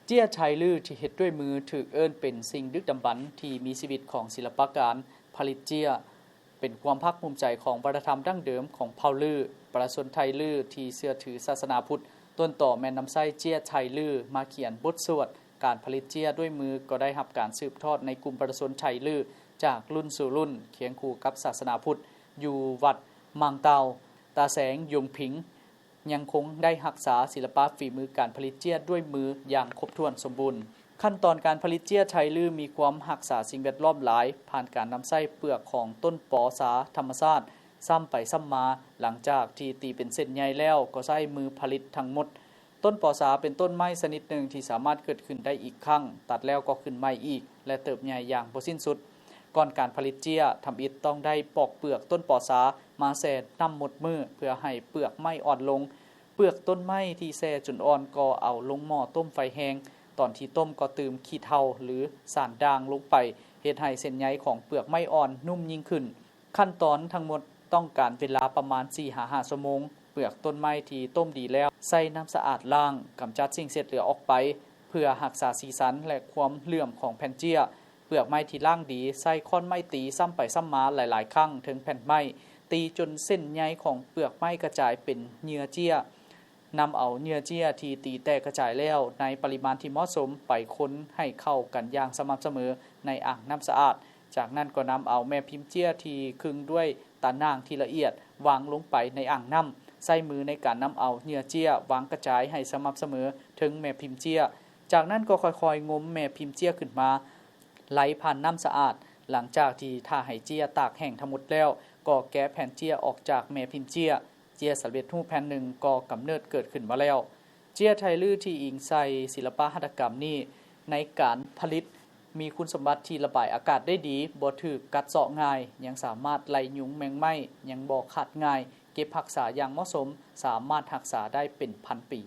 ເຈ້ຍໄທລື້ທີ່ເຮັດດ້ວຍມື ຖືກເອີ້ນເປັນສິ່ງດຶກດຳບັນທີ່ມີຊີວິດຂອງສິລະປະການຜະລິດເຈ້ຍ, ເປັນຄວາມພາກພູມໃຈຂອງວັດທະນະທຳດັ້ງເດີມຂອງເຜົ່າລື້. ປະຊາຊົນໄທລື້ທີ່ເຊື່ອຖືສາສະໜາພຸດ ຕົ້ນຕໍແມ່ນນຳໃຊ້ເຈ້ຍໄທລື້ມາຂຽນບົດສວດ. ການຜະລິດເຈ້ຍດ້ວຍມືກໍໄດ້ຮັບການສືບທອດໃນກຸ່ມປະຊາຊົນໄທລື້ຈາກລຸ້ນສູ່ລຸ້ນ, ຄຽງຄູ່ກັບສາສະໜາພຸດ. ຢູ່ວັດມັງເຕົາ, ຕາແສງ, ຢົງຜິງ ຍັງຄົງໄດ້ຮັກສາສິລະປະຝີມືການຜະລິດເຈ້ຍດ້ວຍມືຢ່າງຄົບຖ້ວນສົມບູນ. ຂັ້ນຕອນການຜະລິດເຈ້ຍໄທລື້ມີຄວາມຮັກສາສິ່ງແວດລ້ອມຫຼາຍ, ຜ່ານການນຳໃຊ້ເປືອກຂອງຕົ້ນປໍສາທຳມະຊາດຊ້ຳໄປຊ້ຳມາ. ຫຼັງຈາກທີ່ຕີເປັນເສັ້ນໃຍແລ້ວ ກໍໃຊ້ມືຜະລິດທັງໝົດ. ຕົ້ນປໍສາເປັນຕົ້ນໄມ້ຊະນິດໜຶ່ງທີ່ສາມາດເກີດຂຶ້ນໄດ້ອີກຄັ້ງ, ຕັດແລ້ວກໍຂຶ້ນໃໝ່ອີກ ແລະ ເຕີບໃຫຍ່ຢ່າງບໍ່ສິ້ນສຸດ. ກ່ອນການຜະລິດເຈ້ຍ, ທຳອິດຕ້ອງໄດ້ປອກເປືອກຕົ້ນປໍສາມາແຊ່ນ້ຳໝົດມື້ ເພື່ອໃຫ້ເປືອກໄມ້ອ່ອນລົງ. ເປືອກຕົ້ນໄມ້ທີ່ແຊ່ຈົນອ່ອນກໍເອົາລົງໝໍ້ຕົ້ມໄຟແຮງ. ຕອນທີ່ຕົ້ມກໍຕື່ມຂີ້ເຖົ່າ ຫຼື ສານດ່າງລົງໄປ, ເຮັດໃຫ້ເສັ້ນໃຍຂອງເປືອກໄມ້ອ່ອນນຸ້ມຍິ່ງຂຶ້ນ. ຂັ້ນຕອນທັງໝົດຕ້ອງການເວລາປະມານສີ່ຫາຫ້າຊົ່ວໂມງ. ເປືອກຕົ້ນໄມ້ທີ່ຕົ້ມດີແລ້ວ ໃຊ້ນ້ຳສະອາດລ້າງ, ກຳຈັດສິ່ງເສດເຫຼືອອອກໄປ ເພື່ອຮັກສາສີສັນ ແລະ ຄວາມເຫຼື້ອມຂອງແຜ່ນເຈ້ຍ. ເປືອກໄມ້ທີ່ລ້າງດີ ໃຊ້ຄ້ອນໄມ້ຕີຊ້ຳໄປຊ້ຳມາຫຼາຍໆຄັ້ງເທິງແຜ່ນໄມ້, ຕີຈົນເສັ້ນໃຍຂອງເປືອກໄມ້ກະຈາຍເປັນເຫຍື່ອເຈ້ຍ. ນຳເອົາເຫຍື່ອເຈ້ຍທີ່ຕີແຕກກະຈາຍແລ້ວ ໃນປະລິມານທີ່ເໝາະສົມ ໄປຄົນໃຫ້ເຂົ້າກັນຢ່າງສະໝ່ຳສະເໝີໃນອ່າງນ້ຳສະອາດ. ຈາກນັ້ນກໍນຳເອົາແມ່ພິມເຈ້ຍທີ່ຄຶງດ້ວຍຕາໜ່າງທີ່ລະອຽດ ວາງລົງໄປໃນອ່າງນ້ຳ. ໃຊ້ມືໃນການນຳເອົາເຫຍື່ອເຈ້ຍວາງກະຈາຍໃຫ້ສະໝ່ຳສະເໝີເທິງແມ່ພິມເຈ້ຍ. ຈາກນັ້ນກໍຄ່ອຍໆງົມແມ່ພິມເຈ້ຍຂຶ້ນມາ ໄຫຼຜ່ານນ້ຳສະອາດ. ຫຼັງຈາກທີ່ຖ້າໃຫ້ເຈ້ຍຕາກແຫ້ງທັງໝົດແລ້ວ ກໍແກະແຜ່ນເຈ້ຍອອກຈາກແມ່ພິມເຈ້ຍ. ເຈ້ຍສຳເລັດຮູບແຜ່ນໜຶ່ງກໍກຳເນີດເກີດຂຶ້ນມາແລ້ວ. ເຈ້ຍໄທລື້ທີ່ອີງໃສ່ສິລະປະຫັດຖະກຳນີ້ ໃນການຜະລິດມີຄຸນສົມບັດທີ່ລະບາຍອາກາດໄດ້ດີ, ບໍ່ຖືກກັດເຊາະງ່າຍ, ຍັງສາມາດໄລ່ຍຸງແມງໄມ້, ຍັງບໍ່ຂາດງ່າຍ, ເກັບຮັກສາຢ່າງເໝາະສົມ, ສາມາດຮັກສາໄດ້ເປັນພັນປີ.